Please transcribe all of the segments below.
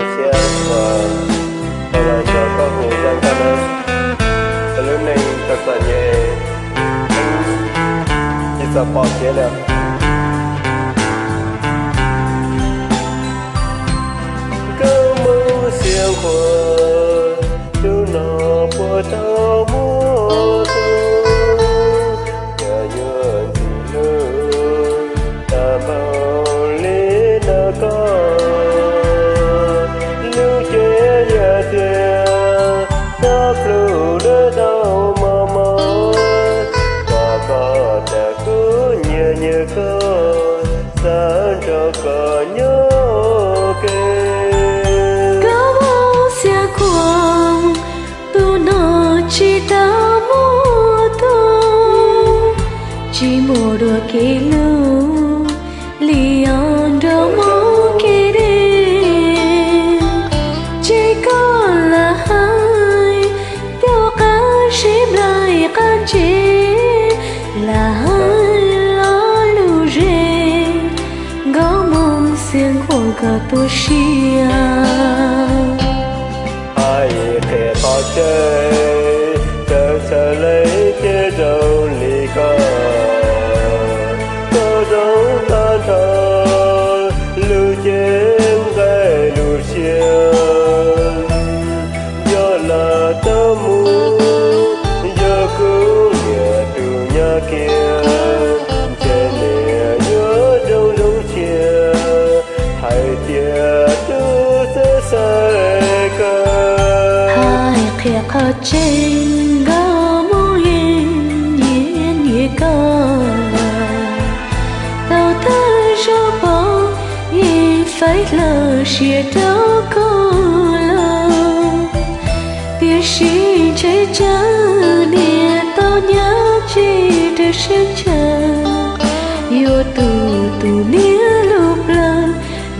Thiab uas tau los nrog koj hu zaj nkauj no, lub neej tau txom nyem, tsis txom pom kev li. Nkauj Hmoob Xiav Khuam, hnub no puas tau muaj tus, yog yuav ntxim hlub tag npaum li ntawm koj. Lub cev yam tias xab plhu dawb tau mos mos, kom koj tag kuv nyiam nyiam koj, xav nrog koj nyob ua ke. Nkauj Hmoob Xiav Khuam, tus no tsis tau muaj tus, tsis muaj dua kev hlub li os nraug Hmoob kev deb. Ces koj lam hais, caum qab sib nplaim qab ntsev, lam hais lo lus ze, Nkauj Hmoob Xiav Khuam koj tu siab. Hais qhia qhov tseeb, txawm txhawj leej twg zoo li koj, koj zoo tag nrho lub cev nqaij lub siab. Yog lam tau mus, yog kuv niam tus nyab kiag, ntshe niam yuav zoo zoo siab hais tias tus xav xav kawg. Hais qhia qhov tseeb, Nkauj Hmoob yeej nyiam nyiam koj, tau thawj zaug pom yeej faib hlo siab rau koj lawm. Tiam sis ntshe tsam niam tau nyab tsis raws siab ntshaw, yuav tu tus niam lub plawv,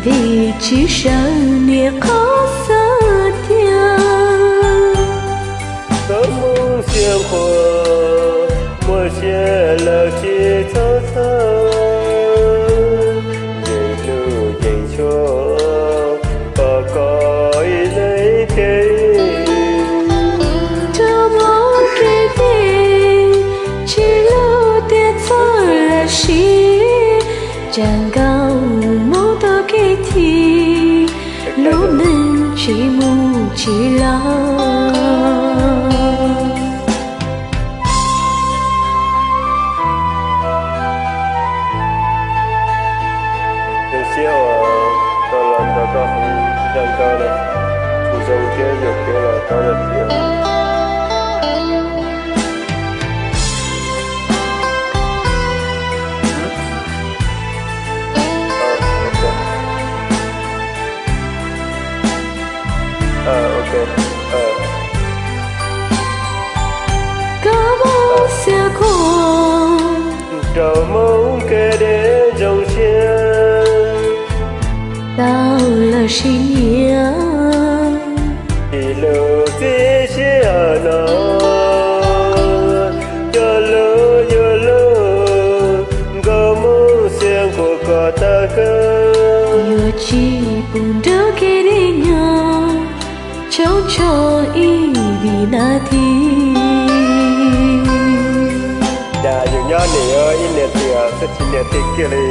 vim tsis sawv niam qhov xav tiag. Nkauj Hmoob Xiav Khuam, muaj sia lawm tsis txhob txhawj, yeej hlub yeej tshua kom koj ib leeg thiaj. Nraug Hmoob kev deb, tsis hlub tias txhob lam siv, tsam Nkauj Hmoob tau kev chim, lub neej tsis mus tsis los. Zoo siab uas tau los nrog koj hu zaj nkauj no, kuv zoo thiab yuam kev los rov los tias. Nkauj Hmoob Xiav Khuam, nraug Hmoob kev deb zoo siab, tau los sib nyiam, tsis hlub txib sij hawm no, cog lus yuav luag, Nkauj Hmoob Xiav Khuam koj tag kawg. Yuav tsis pub nrog kev deb nyob, tshoob tsho ib vim nas this. Cas yus nyob nim yuav ib niam txiv xwb tsis niam txiv kiag li.